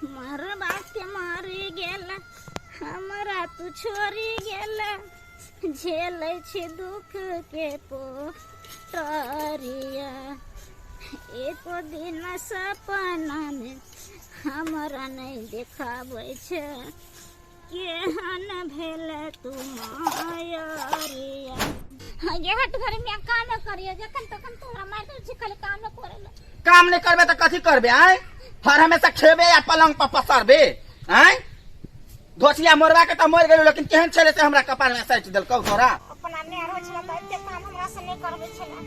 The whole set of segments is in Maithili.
मरबा के मरि गेल, हमरा तू छोड़ि गेल, झेलै छी दुख के पोटरिया। एको दिन सपनामे हमरा नहि देखाबै छै, केहन भेल तू मायरिया। ये हट घर में काम करियो, जखन तखन तोरा मारि दै छी, खाली काम करे ला। काम नहीं करबे तो कथी करबे? आय हर हमेशा खेबे या पलंग पर पसरबे? आय धोसिया मरवा के तो मर गेलो, लेकिन केहन छले से हमरा कपार में सैट देलकौ तोरा। अपना माय रहै छलै तऽ एते काम हमरा से नहि करबै छलै,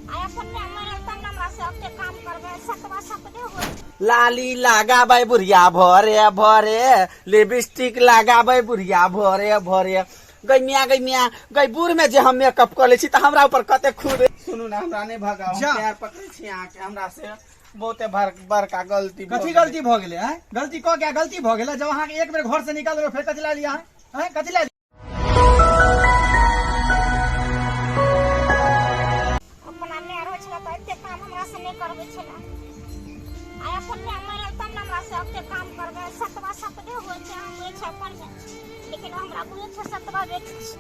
आइ अपन माय मरल तब ने हमरा से ओते काम करबै। सतवा सतबे होइ। लाली लगाबै बुढ़िया भरे भरे, लिपस्टिक लगाबै बुढ़िया भरे भरे। गई मियाँ, गई मियाँ, गई बूढ़ में जे हम मेकअप कर लै छी तऽ हमरा ऊपर कते खुद। सुनू ने, हमरा नहि भगाउ, हम जा। पैर पकड़ै छी अहाँके, हमरा से बहुते बड़का गलती भऽ कथी गेलै। गलती भऽ गेलै? आँय, गलती कऽ के गलती भऽ गेलै? जब अहाँके एक बेर घर से निकाल देलहुँ, फेर कथी लए लिअ अहाँ? आँय, कथी लए? अपना माय रहै छलै तऽ एते काम हमरा से नहि करबै छलै, आइ अपन माय मरल तब ने हमरा से ओते काम करबै। सतवा सतबे होइ छै, हम होइ छै अपन माय, लेकिन ओ हमरा बुझै छै सतवा बेटी छै।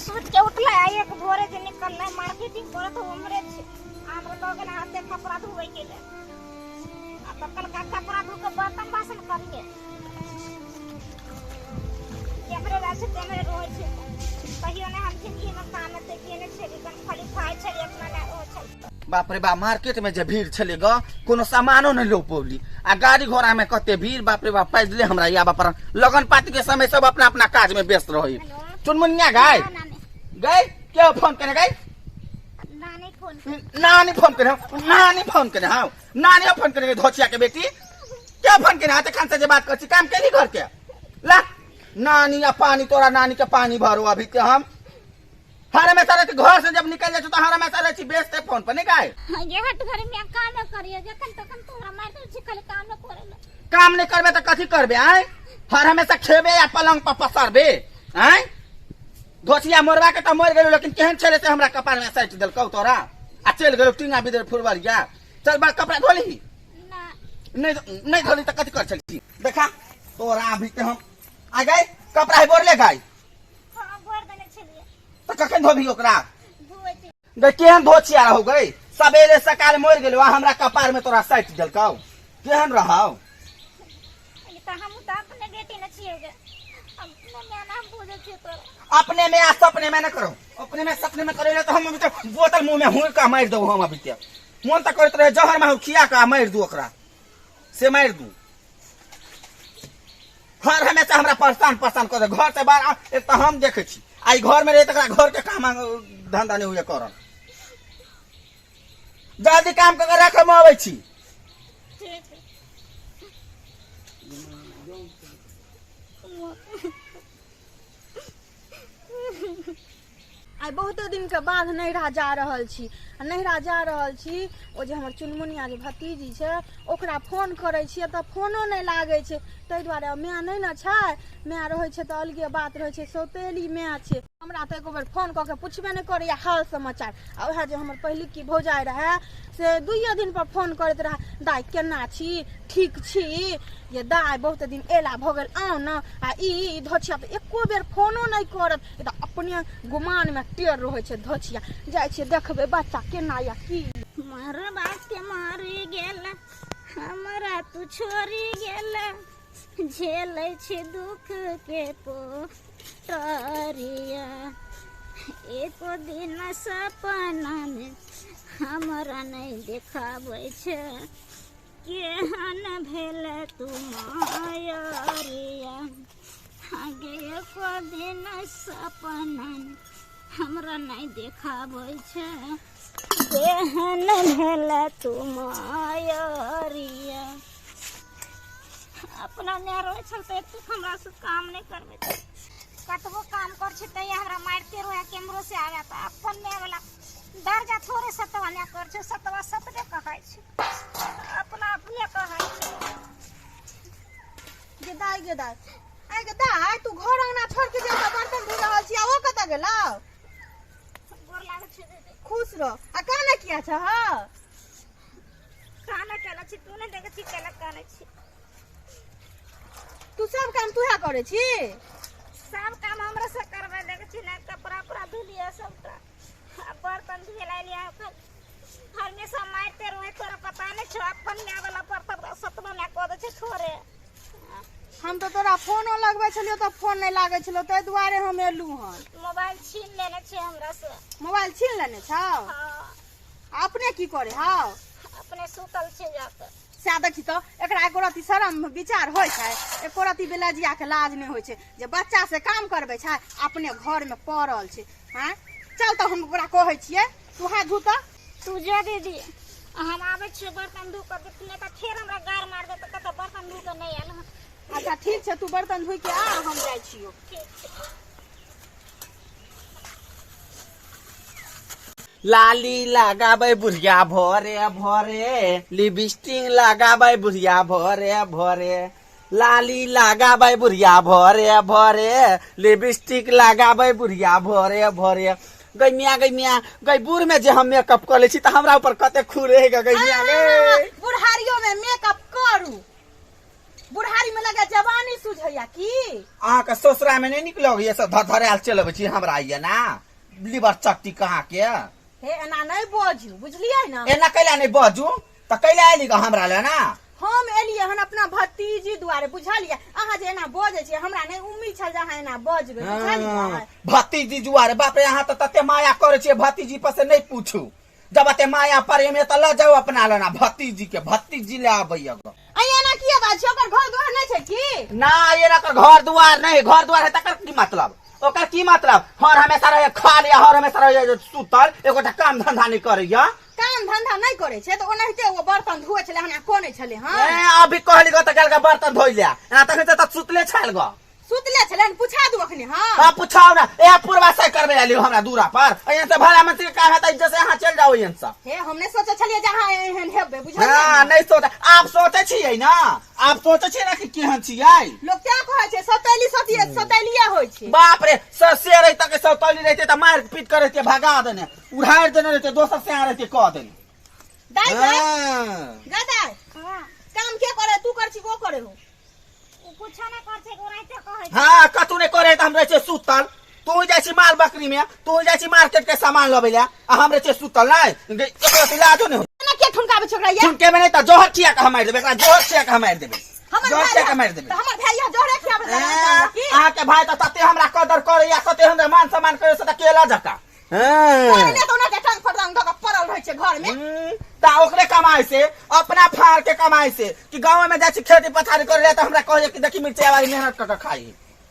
सुति के उठलै आ एक भोरे जे निकललै मार्केटिंग करऽ तऽ उमरे छै, हमरा लऽ गेल हाथे कपड़ा धोबै के लेल, आ तऽ कहलकै कपड़ा धो के बर्तन बासन करिहे। केमरे जाइ छै, केमरे रहै छै। कहियो नहि हम जिंदगीमे काम एते केने छली, खाली खाइ छली, अपना लए रहै छली। बाप रे बाप, मार्केट में जे भीड़ छले ग, कोनो सामानो नहीं लो पौली, आ गाड़ी घोड़ा में कते भीड़, बाप रे बाप, पैदले हमरा आबऽ पड़ल। लगन पाती के समय सब अपना अपना काज में व्यस्त रहे। चुनमुनिया गाय गाय क्यों फोन करे गाय? नानी फोन। नानी फोन करे? नानी फोन करे? हाँ, नानी फोन करे। धोचिया के बेटी क्या फोन करे? हाथे खान से जे बात कर छी, काम केली घर के ला नानी आ पानी, तोरा नानी के पानी भरो। अभी के हम हर हमेशा रहै छी, घर से जब निकल जाइ छी तऽ हर हमेशा रहै छी व्यस्त फोन पर, नहीं गाय? ये हट घर में काम करियो, जखन तखन तोरा मारि दै छी, खाली काम करे ला। काम नहीं करबे तऽ कथी करबे? आय हर हमेशा खेबे या पलंग पर पसरबे? आय धोसिया मरवा के तऽ मर गेलो, लेकिन केहन छले से हमरा कपार में सैट देलकौ तोरा, आ चलि गेलो टींगा बिदर फुरबरिया। चल बा, कपड़ा धोली? ना। नहीं, नहीं धोली तऽ कथी कर छली? देखा तोरा अभी के हम आ गए। कपड़ा है बोरले गाय? हाँ, बोर देने छलियै। तऽ कखन धोबी ओकरा? धोइ छी। गई केहन धोचिया रहो गई, सवेरे सकाल मर गेलो आ हमरा कपार में तोरा सैट देलकौ, केहन रहौ? ई तऽ हम तऽ अपने बेटी न छियै गे, अपने माय ना हम बुझै छियै तोरा। अपने में आ सपने में न करो, अपने में सपने में करे तो हम अभी तक बोतल मुंह में हुर का मार दो। हम अभी तक मन तक करत रहे जहर में खिया का मार दू ओकरा से मार दू। हर हमेशा हमरा परेशान परेशान कर दे। घर से बाहर एक तो हम देखे छी, आई घर में रहे तकरा घर के काम धंधा नहीं हुए करल। जल्दी काम कर रख, हम अबै छी। ठीक। आइ बहुते दिनके बाद नैहरा जा रहल छी, आ नैहरा जा रहल छी, ओ जे हमर चुनमुनिया जे भतीजी छै ओकरा फोन करै छियै तऽ फोनो नहि लागै छै। ताहि दुआरे माय नहि ने छै, माय रहै छै तऽ अलगे बात रहै छै, सौतेली माय छै। हमरा तऽ एको बेर फोन कऽ के पुछबे नहि करैए हाल समाचार। आ उएह जे हमर पहिलुकी भौजाइ रहए से दुइए दिनपर फोन करैत रहए, दाइ केना छी, ठीक छी ये दाइ, बहुत दिन एला भऽ गेल, आउ ने। आ ई धोछिया तऽ एको बेर फोनो नहि करत, ई तऽ अपने गुमानमे टेढ़ रहै छै धोछिया। जाइ छियै देखबै बच्चा केना या की। मरबा के मरि गेल, हमरा तू छोड़ि गेल, झेलै छी दुख के पोटरिया। एको दिन सपनामे हमरा नहि देखाबै छै, केहन भेल तू मायरिया। आगे एको दिन सपना हमरा नहि देखाबै छै, केहन भेल तू मायरिया। अपना माय रहै छल तऽ एतेक हमरा से काम नहि करबै, कतबो काम कर छै तैयो हमरा मारिते रहै केम्हरो से आबै। तऽ अपन माय वाला दर्जा थोड़े सतवा माय कर छै, सतवा सतबे कहै छै, अपना अपने कहै छै। गे दाइ, गे दाइ, आइ गे दाइ, तू घर अंगना छोड़ के जा बर्तन धो रहल छी, आ ओ कतऽ गेलौ? गोर लागै छै दीदी। खुश रह। आ काने किया छह? काने केने छी, तू नहि देखै छी केना काने छी। तू सब काम तूहे करै छी? सब काम हमरा से करबै, देखै छी ने कपड़ा उपड़ा धुलियै सबटा, आ बर्तन धुए ला एलियै। हमेशा मारिते रहै, तोरा पता नहि छौ। अपन माय वाला पर तब सतमा माय कऽ दै छै थोड़े। हम तऽ तोरा फोनो लगबै छलियौ तऽ फोन नहि लागै छलौ, ताहि दुआरे हम एलहुँ हन। मोबाइल छीन लेने छै हमरा से। मोबाइल छीन लेने छौ? हँ। आ अपने की करे हौ? अपने सुतल छै जाके। सएह देखी तऽ, एकरा एको रत्ती शरम विचार होइ छै? एको रत्ती बेलजिया के लाज नहि होइ छै जे बच्चा से काम करबै छै, अपने घर में पड़ल छै। आँय, चल तऽ हम ओकरा कहै छियै, तू हाथ धो तऽ। तू जो दीदी, हम आबै छियै बर्तन धो कऽ, नहि तऽ फेर हमरा गार मार देतै, कतऽ बर्तन धो कऽ नहि आयल हँ। अच्छा ठीक छै, तू बर्तन धोइ के आ, हम जाइ छियौ। ठीक छै। लाली लगाबै बुढ़िया भोरे भोरे, लिपस्टिक लगाबै बुढ़िया भोरे भोरे, लाली लगाबै बुढ़िया भोरे भोरे, लिपस्टिक लगाबै बुढ़िया भोरे भोरे। गै मिया, गै मिया, गै, बूढ़ में जे हम मेकअप कऽ लै छी तऽ हमरा ऊपर कते खुरे गै मिया गै। बुढ़ारियो में मेकअप करू? बुढ़ारी में लगे जवानी सुझैया की? अहाँके ससुरा में नहि नीक लगैया सब धधरायल चलि अबै छी हमरा ये ना लिबर चट्टी कहाँ के। हे, एना नहि बजू, बुझलियै ने? एना कैला नहि बजू तऽ कैला एली ग हमरा ले ना? हम एलियै हन अपना भतीजी दुआरे, बुझलियै? अहाँ जे एना बजै छियै, हमरा नहि उम्मीद छल जे अहाँ एना बजबै, बुझलियै? भतीजी दुआरे? बाप रे, अहाँ तऽ तते माया करै छियै भतीजी पर से नहि पूछू। जब एते माया प्रेम है तऽ लऽ जाउ अपना लेना भतीजी के, भतीजी ले आबैया ग। आ एना किया बात छै? ओकर घर दुआर नहि छै की? ना, एना कर घर दुआर नहीं, घर दुआर है तकर की मतलब? ओकर की मतलब? हर हमेशा रहे खा लिया, हर हमेशा रहे सुतल, एगोटा काम धंधा नहीं करैया। काम धंधा नहि करै छै तऽ ओनाहिते ओ बर्तन धोए छलै हन आ कोनै छलै हन। ए, अभी कहली गो तऽ गेल ग बर्तन धोइ लिया, एना तखन तऽ सुतले छल गो। सुतले छलै हन, पुछा दू अखने। हँ हाँ, पूछाओ ना। ए पूर्वा से करबे आली हमरा दूरा पर, एहन से भला मंत्री के काम है तऽ जैसे यहाँ चल जाओ एहन से। हे, हम नहि सोचै छलियै जे अहाँ एहन हेबै, बुझलियै? हाँ, नहीं सोच, आप सोचे छियै ना, आप सोचे छियै ना कि केहन छियै। लोक क्या कहै छै, सतैली सती सतैलिया होइ छै। बाप रे, से रहिते के सतैली रहिते तऽ मारि पीट कर रहिते, भगा देने उड़ारि देने रहिते, दोसर से आ रहिते कऽ देने। दाइ गै, हाँ। गै दाइ, हँ। काम के करे, तू कर छी वो करे हो? ओ कुछो नहि करै छै, ओनाहिते कहै छै। हाँ, कतौ नहि करे तऽ हम रहै छियै सुतल, तू जाइ छी माल बकरी में, तू जाइ छी मार्केट के सामान लबै ले आ हम रहै छियै सुतल। नहि एकरा तऽ लाजो नहि होइ। एना के ठुनकाबै छै ओकरा ये? ठुनकेबै नहि तऽ जहर खिया के हम मारि देबै एकरा, जहर खिया के हम मारि देबै। हमर जहर भाय खिया के मारि देबै। तऽ हमर भाय यहाँ जहरे खियाबै ए, अहाँके भाय तऽ तते हमरा कदर करैया, तते हमरा मान सम्मान करैया से तऽ केला जकाँ। पहिले तऽ ओना टांग फटदांग धऽ कऽ पड़ल रहै छै घर में। तऽ ओकरे कमाइ से, अपना फाड़ के कमाइ से कि गाँव में जाइ छी खेती पथारी करे ला तऽ हमरा कहैया कि देखी मिर्चाई वाली मेहनत कऽ के खाई।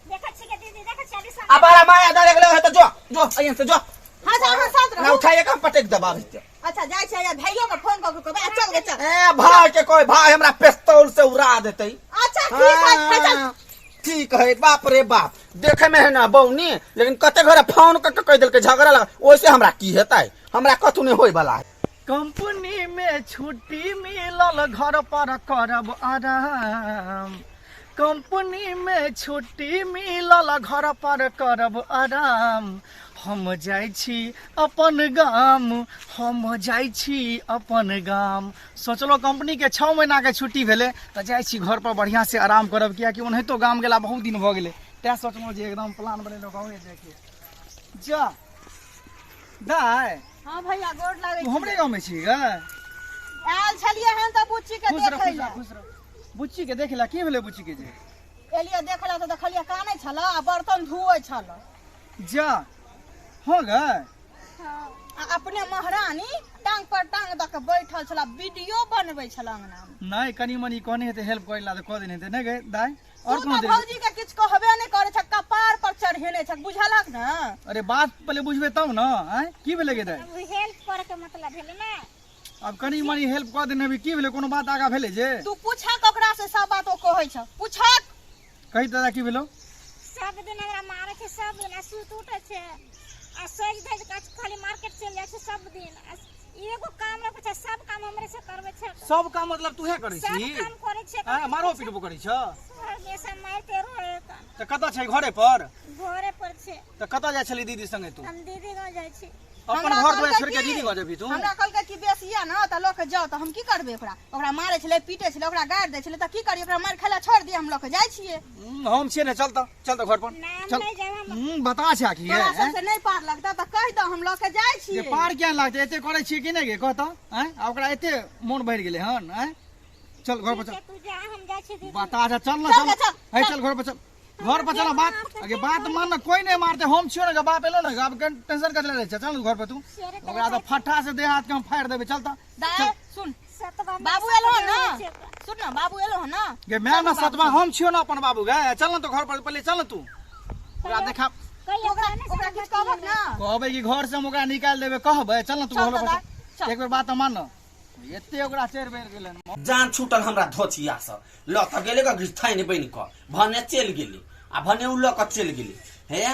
देखै छी के दीदी, देखै छी अभी आ बड़ा माया दरे गेलै है तऽ जो जो अइहन से जो। हाँ, जा, अहाँ साथ ना रहू। उठाइए के हम पटक देब अभी के। अच्छा जाइ छै, भाइयो के फोन कऽ के कहबै, आ चल गे चल। ए भाई के कोई भाई हमरा पिस्तौल से उड़ा देतै। अच्छा ठीक है, हाँ, चल। ठीक है। बाप रे बाप, देखे में है ना बौनी, लेकिन कते घरे फोन कऽ के कहि देलकै झगड़ा लगा, ओइसे हमरा की हेतै? हमरा कथू नहि होय वाला है। कंपनी में छुट्टी मिलल, घर पर करब आराम। कंपनी में छुट्टी मिलल, घर पर करब आराम। हम जाइ छी अपन गाम, हम जाइ छी अपन गाम। सोचलहुँ कंपनीके 6 महीनाके छुट्टी भेलै तऽ जाइ छी घर पर बढ़िआँ से आराम करब, कियाकि ओनाहितो गाम गेला बहुत दिन भऽ गेलै। तैँ सोचलहुँ जे एकदम प्लान बनेलहुँ गाँवे जाइके। जा दाइ। हाँ भैया, गोर लागै तू हमरे गाँवमे छी गे? आयल छलियै हन तऽ बुच्ची के खुश रह, देखै खुश रह, लए। खुश रह। बुच्ची के देखे ला? की भेलै बुच्ची के जे एलियै देखै लए तऽ देखलियै कानै छल आ बर्तन धोअै छल। जा हँ गे। आ अपने महारानी टांग पर टांग दऽ के बैठल छल, वीडियो बनबै छल अंगना मे। नहि, कनि मनि कहने हेतै हेल्प करै ला तऽ कऽ देने हेतै। नहि गे दाइ, और तू कोनो तऽ देरी? भौजी के किछु कहबे नहि करै छ, कपार पर चढ़ेने छ, बुझलक ने? अरे बात पहिले बुझबै तब ने। आँय, की भेलै गे दाइ? हेल्प करे के मतलब भेलै ने। आब कनि मनि हेल्प कऽ देने हेबी, की भेलै? कोनो बात आगाँ भेलै जे? तू पूछक ओकरा से, सब बात ओ कहै छ, पूछक। कही दादा, की भेलौ? सब दिन हमरा मारै छै, सब दिन। आ सुति उठै छै आ सजि धजि कऽ खाली मार्केट चलि जाइ छै सब दिन, आ एगो काम नहि करै छै, सब काम हमरे से करबै छै। सब काम मतलब तूहे करै सब छी? काम करै छै। आँय, मारबो पीटबो करै छ? हमेशा मारिते रहै। तऽ कतऽ छै? घरे पर? घरे पर छै। तऽ कतऽ जाइ छली दीदी संगे तू? हम दीदी गाँव जाइ छी। अपन घर दुआर छोड़ के दीदी घर जेबी तू? हमरा कहलकै कि बेसी या ना त लऽ के जाओ, त हम की करबै ओकरा? ओकरा मारै छलै, पीटै छलै, ओकरा गारि दै छलै, त की करियै? ओकरा मारि खाय लए छोड़ि दियै, हम लऽ के जाइ छियै। हम छियै ने, चल त, चल त घर पर चल। बता छै की तोरा सबसे नहि पार लगतौ त कहि दऽ, हम लऽ के जाइ छियै। पार किया लागतै? एते करै छियै कि नहि गे, कह त? आँय, आ ओकरा एते मोन भरि गेलै हन? आँय, चल घर पर चल। तू जा, हम जाइ छी दीदी। बता जा, चल ना, चल, चल चल, है, चल घर पर चल, घर पर चल। बात अगे बात मान ना, कोई नहीं मारते, हम छियो ना, बाप एलो ना, आब टेंशन कथि ले छै? चल घर पर तू, ओकरा त फट्ठा से देह हाथ के हम फाड़ देबै। चल त दाय, सुन, बाबू एलो ना, सुन ना, बाबू एलो ना गे मैं ना सतवा, हम छियो ना अपन बाबू गे। चल ना तो घर पर पहले चल ना तू, ओकरा देखा। ओकरा ओकरा किछु कहबक ना? कहबै कि घर से हम ओकरा निकाल देबै, कहबै। चल ना तू चल घर त पर दाय, एक बेर बात मान ना, एते ओकरा चढ़ि बढ़ि गेलै। जान छूटल हमरा धोचिया से लऽ कऽ गेलै गऽ घिठाइन बनि कऽ, भने चलि गेलै आ भने ओ लऽ कऽ चलि गेलै। हे,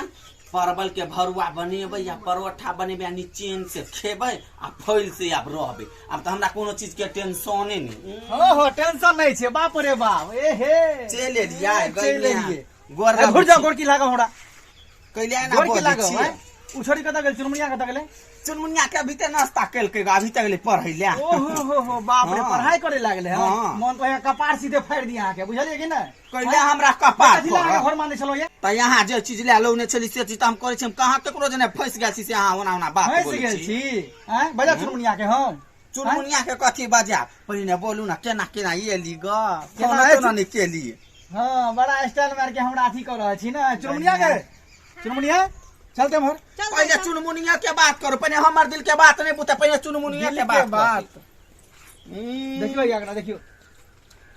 परवल के भरुआ बनेबै या परोठा बनेबै आ निचेन से खेबै आ फैल से आब रहबै। आब तऽ हमरा कोनो चीज के टेंशने नहि। हो हो, टेंशन नहीं छै, बाप रे बाप, ए हे चलि एलियै। चलि एलियै। गोर घुर जाओ, गोर की लागो हमरा? कैले ना गोर की बजै लागो? छियै। आँय? उ छोरी कतऽ गेल? चुनमुनिया कतऽ गेलै? चुनमुनिया के अभी ते नाश्ता केलकै, अभी तक गेलै पढ़ै लए। ओहो हो हो, बाप रे। हाँ। पढ़ाई करे लागले हँ? हाँ। मन तो यहाँ कपार सीधे फाड़ि दिया अहाँके, बुझलियै कि नहि? कैले हमरा कपार कथी लए अहाँके फोड़ब? घर मानै छलहुँ ये? तऽ यहाँ जे चीज लए लौने छली से चीज तऽ हम करै छी। हम कहाँ केकरो जेना फँसि गेल छी से अहाँ ओना ओना बात फँसि बोलै गेल छी? छी आँय? बजा चुनमुनिया के हम। चुनमुनिया के कथी बजायब? पहिने बोलू ना, केना केना एली ग? केना फोनो अछि? तोनो नहि केली। हाँ, बड़ा स्टाइल मार के हमरा अथी कऽ रहल छी ने। चुनमुनिया के, चुनमुनिया, चलते मोर। चल। पहिले चुनमुनिया के बात करू, पहिने हमर दिल के बात नहीं पूछे, पहिले चुनमुनिया दिल के बात के बात करू। देखियो एकरा, देखियो।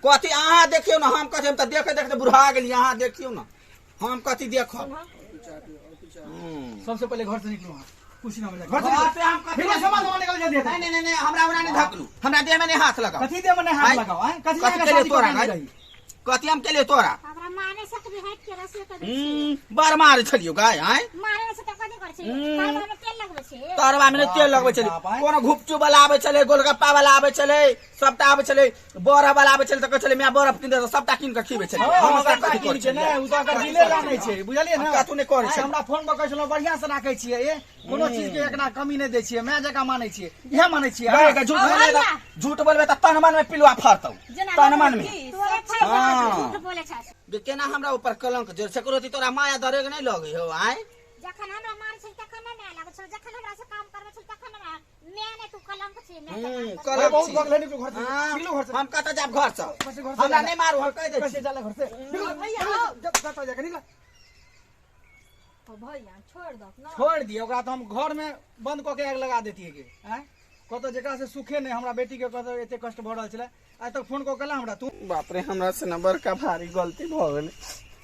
कथी अहाँ देखियौ ने? हम कथी, हम तऽ देखे देखते बुढ़ा गेलियै। अहाँ देखियौ ने, हम कथी देखब? सबसे पहले घर से निकलू अहाँ, कुछ ना हो जाए, घर से घर निकलू। से हम कथी? फिर सामान सामान निकल जल्दी। नहीं नहीं नहीं नहीं, हमरा हमरा नहीं धकलू, हमरा देह में नहीं हाथ लगाओ। कथी दे मने हाथ आँय? लगाओ? आँय, कथी कथी लए के लिए शादी तोरा कऽ के गाय? रही? कथी हम के लिए तोरा? हमरा मारे से कभी हट के रसे कभी बड़ मारे छलियौ गाय, आँय? मारे से त कथी करै छै? तरवा में तेल लगबै छै? तरवा में नहि तेल लगबै छलै। बाप रे। कोनो घुपचू वाला आबै छलै, गोलगप्पा वाला आबै छलै, सबटा आबै छलै, बरफ वाला आबै छलै तऽ कहै छलै माय बरफ कीन दे, तऽ सबटा कीन कऽ खिबै छलै। हँ, हम ओकरा सबटा कथी कीन करै के छलियै? नहि, उ तऽ एकर दिले जानै छै, बुझलियै ने? हम कथू नहि करै आइ छलियै। हमरा फोन पर कहै छलहुँ, बढ़िआँ से राखै छियै, ए कोनो चीज के एकरा कमी नहि दै छियै, माय जकाँ मानै छियै, इएह मानै छियै। गए गए, झूठ बोलबे तऽ झूठ बोलबे तऽ तन मन में पिलुआ फड़तौ जेना तन मन में। की तोरे फायदा हाँ। झूठ बोले छै। जे केना हमरा ऊपर कलंक जोड़ छै करो, तोरा माया दरेग नहि लगै हौ? आँय? जखन हमरा मारै छै तखन नहि माया लागै छै, जखन हमरा से काम करबै छै तखन हमरा माय नहि, तू कलंक छी माय के नाम पर। कलंक बहुत छी। भऽ गेलै, निकलू घर से। हाँ, निकलू घर से। हम कतऽ जायब घर से? कैसे घर से हमरा जाला? नहीं मारू, हम कहि दै कैसे छी। जाला घर से? निकलू। भैया, निकलू, आओ। जब कतऽ जाके निकल। ओ भैया, छोड़ दक ना। छोड़ दिए ओकरा तऽ हम घर में बंद कऽ के आगि लगा देतियै के। आँय, कतऽ जेकरा से सुखे नहि, हमरा बेटी के कतऽ एते कष्ट भऽ रहल छलै, आइ तक फोन कऽ केला हमरा तू? बाप रे, हमरा से न बड़का भारी गलती भऽ गेलै।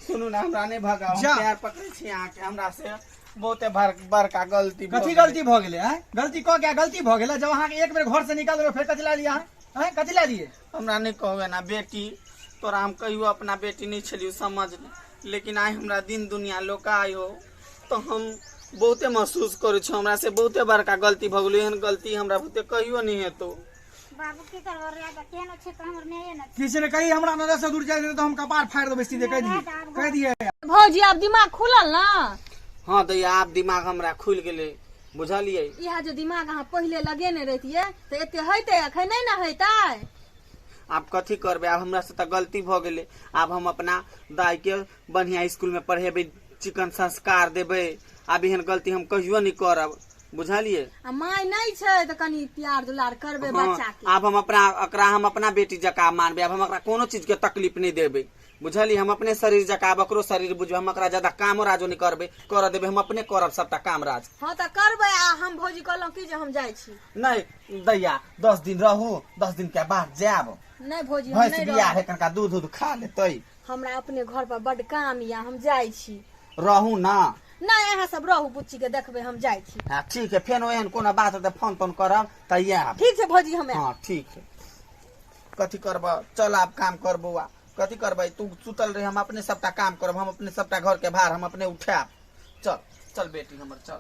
सुनू ने, हमरा नहि भगाउ, हम जा। पैर पकड़ै छी अहाँके, हमरा से बहुते बड़का गलती भऽ कथी गेलै। गलती भऽ गेलै? आँय, गलती कऽ के गलती भऽ गेलै? जब अहाँके एक बेर घर से निकाल देबै, फेर कथी लए लियै अहाँ? आँय, कथी लए लियै? हमरा नहि कहू एना। बेटी तोरा हम कहियो अपना बेटी नहि छलियौ समझ, लेकिन आइ हमरा दिन दुनिया लोक आयो तऽ हम बहुते महसूस करै छी, हमरा से बहुते बड़का गलती भऽ गेलै। एहन गलती हमरा बहुते कहियो नहि हेतौ। बाबू, की करबो रे? केहन छै तऽ हमर माये ने। किछु नहि कही, हमरा नजर से दूर जाइ तऽ हम कपार फाड़ि देबै सीधे, कहि दियै, कहि दियै। भौजी, आब दिमाग खुलल ना? हाँ दैया, आब दिमाग हमरा खुलि गेलै, बुझलियै? इएह जे दिमाग अहाँ पहिले लगेने रहितियै तऽ एते होइतै? अखन नहि ने होइतै। आब कथी करबै? आब हमरा से तऽ गलती भऽ गेलै। आब हम अपना दाइके बढ़िआँ स्कूलमे पढ़ेबै, चिकन संस्कार देबै। आब एहन गलती हम कहियो नहि करब, बुझलियै? आ माय नहि छै तऽ कनि प्यार दुलार करबै बच्चा के। आब हम अपना एकरा हम अपना बेटी जकाँ मानबै। आब हम एकरा कोनो चीजके तकलीफ नहि देबै, बुझलियै? हम अपने शरीर जकाँ आब ओकरो शरीर बुझबै। हम एकरा ज्यादा कामो राजो नहि करबै करऽ देबै, हम अपने करब सबटा काम राज। हँ तऽ करबै। आ हम भौजी कहलहुँ की जे हम जाइ छी। नहि दैया, 10 दिन रहू, 10 दिन के बाद जायब। नहि भौजी, हम भैंस नहि बिया रहब। है, कनका दूध उध खा लेतै। हमरा अपने घर पर बड काम यऽ, हम जाइ छी। रहू ना। नहि, अहाँ सब रहू, बुच्ची के देखबै, हम जाइ छी। हाँ ठीक है, फेर एहन कोनो बात हेतै फोन तोन करब तऽ आयब। ठीक छै भौजी, हम आयब। हाँ ठीक है। कथी करब? चल आब काम कर बौआ। कथी करबै? तू सुतल रही, हम अपने सबटा काम करब, हम अपने सबटा घर के भार हम अपने उठायब। चल चल बेटी हमर, चल।